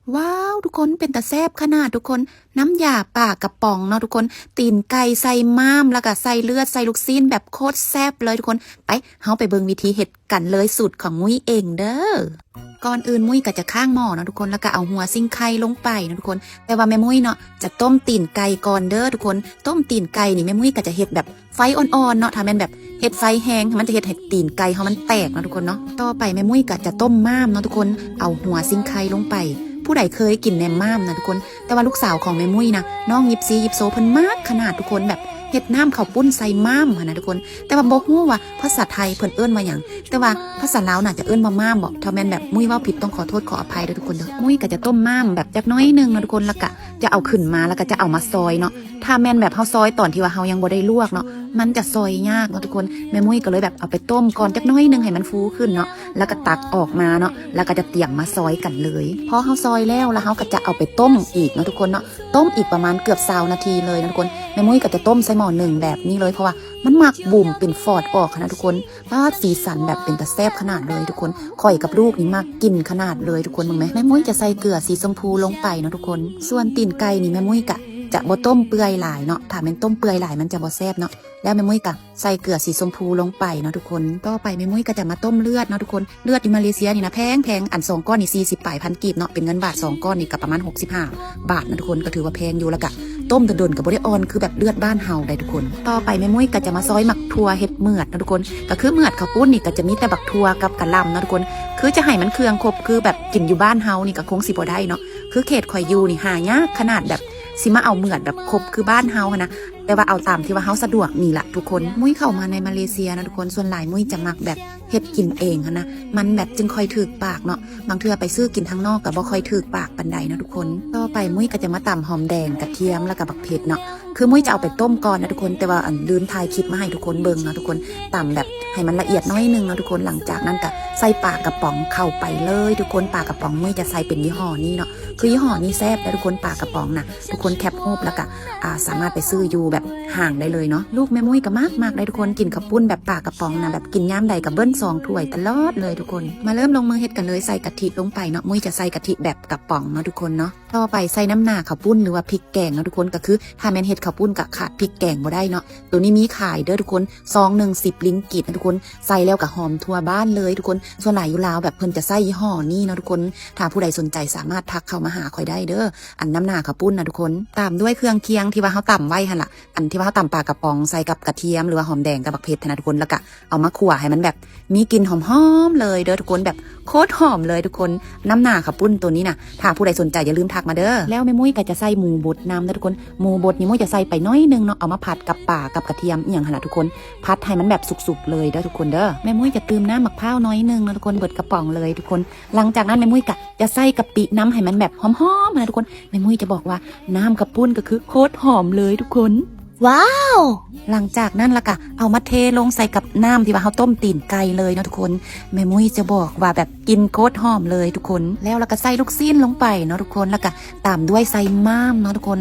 ວ້າວ ທຸກຄົນ ເປັນຕາແຊບຂະໜາດທຸກຄົນ. ນ້ຳຢາປາກະປ໋ອງເນາະທຸກຄົນ, ຕີນໄກ່ໃສ່ມ້າມ ແລ້ວກະໃສ່ເລືອດ ໃສ່ລູກຊີ້ນ ແບບໂຄດແຊບເລີຍທຸກຄົນ. ໄປ ເຮົາໄປເບິ່ງວິທີເຮັດກັນເລີຍ ສູດຂອງມຸ້ຍເອງເດີ້. ກ່ອນອື່ນມຸ້ຍກະຈະຄ້າງໝໍ້ເນາະທຸກຄົນ ແລ້ວກະເອົາຫົວຊິງໄຄລົງໄປເນາະທຸກຄົນ. ແຕ່ວ່າແມ່ມຸ້ຍເນາະ ຈະຕົ້ມຕີນໄກ່ກ່ອນເດີ້ທຸກຄົນ. ຕົ້ມຕີນໄກ່ນີ້ແມ່ມຸ້ຍກະຈະເຮັດແບບ ໄຟອ່ອນໆເນາະ, ຖ້າແມ່ນແບບເຮັດໄຟແຮງ ມັນຈະເຮັດໃຫ້ຕີນໄກ່ເຮົາມັນແຕກເນາະທຸກຄົນເນາະ. ຕໍ່ໄປແມ່ມຸ້ຍກະຈະຕົ້ມມ້າມເນາະທຸກຄົນ, ເອົາຫົວຊິງໄຄລົງໄປ. ຜູ້ໃດເຄີຍກິນແໜມມ້າມນະທຸກຄົນ? ແຕ່ວ່າລູກສາວຂອງແມ່ມຸ້ຍນະ ນ້ອງຍິບຊີ ຍິບໂຊ ເພິ່ນມັກຂະໜາດທຸກຄົນ, ແບບເຮັດນ້ຳເຂົ້າປຸ້ນໃສ່ມ້າມຫັ້ນນະທຸກຄົນ. ແຕ່ວ່າບໍ່ຮູ້ວ່າພາສາໄທເພິ່ນເອີ້ນວ່າຫຍັງ, ແຕ່ວ່າພາສາລາວໜ້າຈະເອີ້ນວ່າມ້າມບໍ? ຖ້າແມ່ນແບບມຸ້ຍເວົ້າຜິດ ຕ້ອງຂໍໂທດຂໍອະໄພເດີ້ທຸກຄົນເດີ້. ມຸ້ຍກະຈະຕົ້ມມ້າມແບບຈັກໜ້ອຍໜຶ່ງເນາະທຸກຄົນ, ແລ້ວກະຈະເອົາຂຶ້ນມາ ແລ້ວກະຈະເອົາມາຊອຍເນາະ. ຖ້າແມ່ນແບບເຮົາຊອຍຕອນທີ່ວ່າເຮົາຍັງບໍ່ໄດ້ລວກເນາະ ມັນຈະຊອຍຍາກເນາະທຸກຄົນ. ແມ່ມຸ້ຍກໍເລີຍແບບເອົາໄປຕົ້ມກ່ອນຈັກໜ້ອຍໜຶ່ງໃຫ້ມັນຟູຂຶ້ນເນາະ, ແລ້ວກໍຕັກອອກມາເນາະ, ແລ້ວກໍຈະຕຽມມາຊອຍກັນເລີຍ. ພໍເຮົາຊອຍແລ້ວ ແລ້ວເຮົາກໍຈະເອົາໄປຕົ້ມອີກເນາະທຸກຄົນເນາະ, ຕົ້ມອີກປະມານເກືອບຊາວນາທີເລີຍເນາະທຸກຄົນ. ແມ່ມຸ້ຍກໍຈະຕົ້ມໃສ່ໝໍ້ໜຶ່ງແບບນີ້ເລີຍ ເພາະວ່າມັນມັກບຸ້ມເປັນຟອດອອກຫັ້ນນະທຸກຄົນ. ປາດ ສີສັນແບບເປັນຕາແຊບຂະໜາດເລີຍທຸກຄົນ. ຂ້ອຍກັບລູກນີ້ມັກກິນຂະໜາດເລີຍທຸກຄົນ. ເບິ່ງແມ ແມ່ມຸ້ຍຈະໃສ່ເກືອສີຊົມພູລົງໄປເນາະທຸກຄົນ. ສ່ວນຕີນໄກ່ນີ້ແມ່ມຸ້ຍກະຈະບໍ່ຕົ້ມເປື່ອຍຫຼາຍເນາະ, ຖ້າແມ່ນຕົ້ມເປື່ອຍຫຼາຍມັນຈະບໍ່ແຊບເນາະ. ແລ້ວແມ່ມຸ້ຍກະໃສ່ເກືອສີຊົມພູລົງໄປເນາະທຸກຄົນ. ຕໍ່ໄປແມ່ມຸ້ຍກໍຈະມາຕົ້ມເລືອດເນາະທຸກຄົນ. ເລືອດຢູ່ມາເລເຊຍນີ້ນະແພງໆ, ອັນສອງກ້ອນນີ້ສີ່ສິບປາຍພັນກີບເນາະ, ເປັນເງິນບາດສອງກ້ອນນີ້ກໍປະມານຫົກສິບຫ້າບາດນະທຸກຄົນ, ກໍຖືວ່າແພງຢູ່. ແລ້ວກະ ຕົ້ມດົນໆກໍບໍ່ໄດ້ອ່ອນຄືແບບເລືອດບ້ານເຮົາໃດ໋ທຸກຄົນ. ຕໍ່ໄປແມ່ມຸ້ຍກໍຈະມາຊອຍໝາກຖົ່ວເຮັດເໝືອດເນາະທຸກຄົນ. ກໍຄືເໝືອດເຂົ້າປຸ້ນນີ້ກໍຈະມີແຕ່ບັກຖົ່ວກັບກະຫຼ່ຳເນາະທຸກຄົນ. ຄືຈະໃຫ້ມັນເຄື່ອງຄົບຄືແບບກິນຢູ່ບ້ານເຮົານີ້ກໍຄົງຊິບໍ່ໄດ້ເນາະ. ຄືເຂດຂ້ອຍຢູ່ນີ້ຫາຍາກຂະໜາດແບບຊິມາເອົາເໝືອດແບບຄົບຄືບ້ານເຮົາຫັ້ນນະ, ແຕ່ວ່າເອົາຕາມທີ່ວ່າເຮົາສະດວກນີ້ລະທຸກຄົນ. ມຸ້ຍເຂົ້າມາໃນມາເລເຊຍເນາະທຸກຄົນ, ສ່ວນຫຼາຍມຸ້ຍຈະມັກແບບ ເຮັດກິນເອງຫັ້ນນະ, ມັນແບບຈຶ່ງຄ່ອຍຖືກປາກເນາະ. ບາງເທື່ອໄປຊື້ກິນທາງນອກກໍບໍ່ຄ່ອຍຖືກປາກປານໃດເນາະທຸກຄົນ. ຕໍ່ໄປມຸ້ຍກໍຈະມາຕຳຫອມແດງ, ກະທຽມ ແລ້ວກໍບັກເຜັດເນາະ. ຄືມຸ້ຍຈະເອົາໄປຕົ້ມກ່ອນນະທຸກຄົນ, ແຕ່ວ່າ ອັນ ລືມຖ່າຍຄລິບມາໃຫ້ທຸກຄົນເບິ່ງເນາະທຸກຄົນ. ຕຳແບບໃຫ້ມັນລະອຽດໜ້ອຍໜຶ່ງເນາະທຸກຄົນ. ຫຼັງຈາກນັ້ນກໍໃສ່ປາກະປ໋ອງເຂົ້າໄປເລີຍທຸກຄົນ. ປາກະປ໋ອງມຸ້ຍຈະໃສ່ເປັນຍີ່ຫໍ້ນີ້ເນາະ, ຄືຍີ່ຫໍ້ນີ້ແຊບເດ້ທຸກຄົນ. ປາກະປ໋ອງນະ ທຸກຄົນແຄັບຮູບ ແລ້ວກະ ອ່າ ສາມາດໄປຊື້ຢູ່ແບບຫ້າງໄດ້ເລີຍເນາະ. ລູກແມ່ມຸ້ຍກໍມັກໆໄດ໋ທຸກຄົນ, ກິນເຂົ້າປຸ້ນແບບປາກະປ໋ອງນະ, ແບບກິນຍາມໃດກໍເບິ່ນສອງຖ້ວຍຕະຫຼອດເລີຍທຸກຄົນ. ມາເລີ່ມລົງມືເຮັດກັນເລີຍ, ໃສ່ກະທິລົງໄປເນາະ. ມຸ້ຍຈະໃສ່ກະທິແບບກະປ໋ອງເນາະທຸກຄົນເນາະ. ຕໍ່ໄປໃສ່ນ້ຳໜາເຂົ້າປຸ້ນ ຫຼືວ່າພິກແກງເນາະທຸກຄົນ. ກໍຄືຖ້າແມ່ນເຮັດເຂົ້າປຸ້ນກໍຂາດພິກແກງບໍ່ໄດ້ເນາະ. ໂຕນີ້ມີຂາຍເດີ້ທຸກຄົນ, ຊອງໜຶ່ງສິບລິງກິດນະທຸກຄົນ. ໃສ່ແລ້ວກໍຫອມທົ່ວບ້ານເລີຍທຸກຄົນ. ສ່ວນຫຼາຍຢູ່ລາວແບບເພິ່ນຈະໃຊ້ຍີ່ຫໍ້ນີ້ເນາະທຸກຄົນ. ຖ້າຜູ້ໃດສົນໃຈສາມາດທັກເຂົ້າມາຫາຂ້ອຍໄດ້ເດີ້. ອັນນ້ຳໜາເຂົ້າປຸ້ນນະທຸກຄົນ, ຕາມດ້ວຍເຄື່ອງຄຽງທີ່ວ່າເຮົາຕຳໄວ້ຫັ້ນລະ. ອັນທີ່ວ່າເຮົາຕຳປາກະປ໋ອງໃສ່ກັບກະທຽມ ຫຼືວ່າຫອມແດງກັບບັກເຜັດຫັ້ນນະທຸກຄົນ, ແລ້ວກະເອົາມາຂົ້ວໃຫ້ມັນແບບມີກິ່ນຫອມໆເລີຍເດີ້ທຸກຄົນ, ແບບໂຄດຫອມເລີຍທຸກຄົນ. ນ້ຳໜາເຂົ້າປຸ້ນໂຕນີ້ນະ ຖ້າຜູ້ໃດສົນໃຈຢ່າລືມທັກມາເດີ້. ແລ້ວແມ່ມຸ້ຍກໍຈະໃສ່ໝູບົດນຳເດີ້ທຸກຄົນ. ໝູບົດນີ້ມຸ້ຍຈະໃສ່ໄປໜ້ອຍໜຶ່ງເນາະ, ເອົາມາຜັດກັບປາກັບກະທຽມອີ່ຫຍັງຫັ້ນລະທຸກຄົນ. ຜັດໃຫ້ມັນແບບສຸກໆເລີຍເດີ້ທຸກຄົນເດີ້. ແມ່ມຸ້ຍຈະຕື່ມນ້ຳໝາກພ້າວໜ້ອຍໜຶ່ງເນາະທຸກຄົນ, ເບິດກະປ໋ອງເລີຍທຸກຄົນ. ຫຼັງຈາກນັ້ນແມ່ມຸ້ຍກະຈະໃສ່ກະປິນຳໃຫ້ມັນແບບຫອມໆຫັ້ນນະທຸກຄົນ. ແມ່ມຸ້ຍຈະບອກວ່ານ້ຳເຂົ້າປຸ້ນກໍຄືໂຄດຫອມເລີຍທຸກຄົນ. ວ້າວ! ຫຼັງຈາກນັ້ນລະກະເອົາມາເທລົງໃສ່ກັບນ້ຳທີ່ວ່າເຮົາຕົ້ມຕີນໄກ່ເລີຍເນາະທຸກຄົນ. ແມ່ມຸ້ຍຈະບອກວ່າແບບກິ່ນໂຄດຫອມເລີຍທຸກຄົນ. ແລ້ວລະກະໃສ່ລູກຊີ້ນລົງໄປເນາະທຸກຄົນ, ລະກະຕາມດ້ວຍໃສ່ມ້າມເນາະທຸກຄົນ,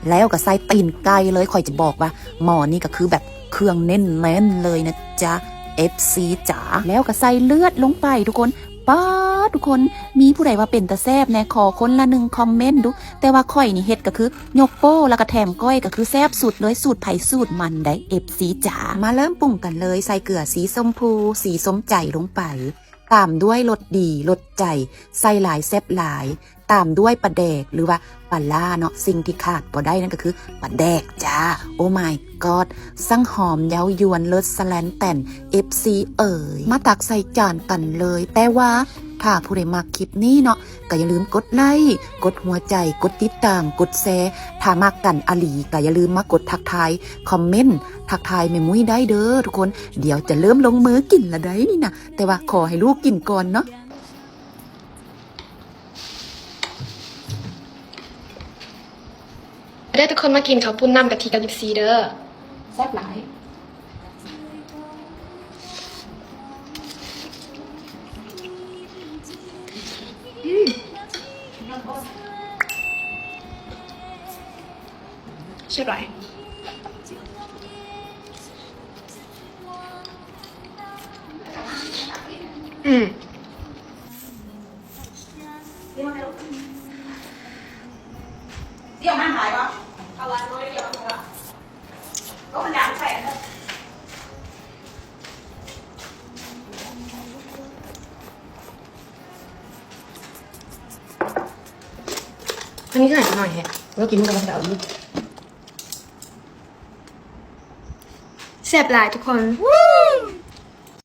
ແລ້ວກະໃສ່ຕີນໄກ່ເລີຍ. ຂ້ອຍຈະບອກວ່າໝໍ້ນີ້ກະຄືແບບເຄື່ອງເນັ້ນໆເລີຍນະຈ໊ະ ເອັຟຊີ ຈ໋າ. ແລ້ວກະໃສ່ເລືອດລົງໄປທຸກຄົນ. ປາດ ທຸກຄົນ ມີຜູ້ໃດວ່າເປັນຕາແຊບແດ່? ຂໍຄົນລະໜຶ່ງຄອມເມັນດູ. ແຕ່ວ່າຂ້ອຍນີ້ເຮັດກະຄືຍົກໂປ້ ລະກະແຖມກ້ອຍ ກະຄືແຊບສຸດເລີຍ, ສູດໃຜສູດມັນໄດ໋ ເອັຟຊີ ຈ໋າ. ມາເລີ່ມປຸງກັນເລີຍ, ໃສ່ເກືອສີຊົມພູ ສີສົມໃຈລົງໄປ, ຕາມດ້ວຍລົດດີລົດໃຈ ໃສ່ຫຼາຍແຊບຫຼາຍ, ຕາມດ້ວຍປາແດກ ຫຼືວ່າປາລ້າເນາະ. ສິ່ງທີ່ຂາດບໍ່ໄດ້ນັ້ນກະຄືປາແດກຈ້າ. ໂອມາຍກອດ ຊ່າງຫອມເຍົາຢວນ ເລີດສະແລນແຕ່ນ ເອັຟຊີ ເອີຍ. ມາຕັກໃສ່ຈານກັນເລີຍ. ແຕ່ວ່າຖ້າຜູ້ໃດມັກຄລິບນີ້ເນາະ ກະຢ່າລືມກົດໄລ້ ກົດຫົວໃຈ ກົດຕິດຕາມ ກົດແຊ. ຖ້າມັກກັນອີ່ຫຼີກະຢ່າລືມມາກົດທັກທາຍ ຄອມເມັນທັກທາຍແມ່ມຸ້ຍໄດ້ເດີ້ທຸກຄົນ. ດຽວຈະເລີ່ມລົງມືກິນລະໄດ໋ນີ້ນະ, ແຕ່ວ່າຂໍໃຫ້ລູກກິນກ່ອນເນາະ. ເດີທຸກຄົນ ມາກິນເຂົ້າປຸ້ນນ້ຳກະທິກັບ ເອັຟຊີ ເດີ. ແຊບຫຼາຍ. ອືມ ແຊບຫຼາຍ. ອືມ. ດຽວມາຂາຍບໍ່? ເອົາວ່ານ້ອຍດຽວ ເອົາວ່າ ກໍມັນດັງໄປອັນນັ້ນ. ອັນນີ້ຄືໜ້ອຍແທ້ ເຮົາກິນມື້ກ່ອນ ເຮົາເອົາອີກ. ແຊບຫຼາຍທຸກຄົນ.